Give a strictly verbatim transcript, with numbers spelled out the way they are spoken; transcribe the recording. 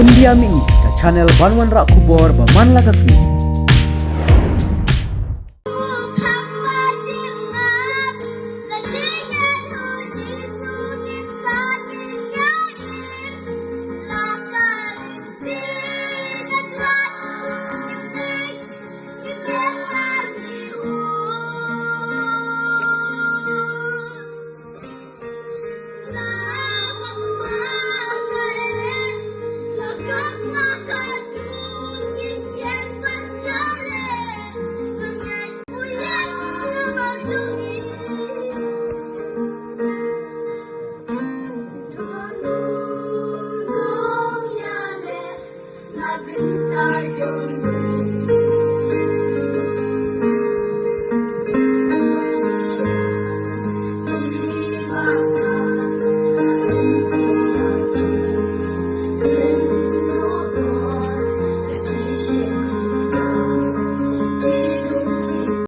India Mihngi, ka channel ban wanrah khubor ba man la ka sngi.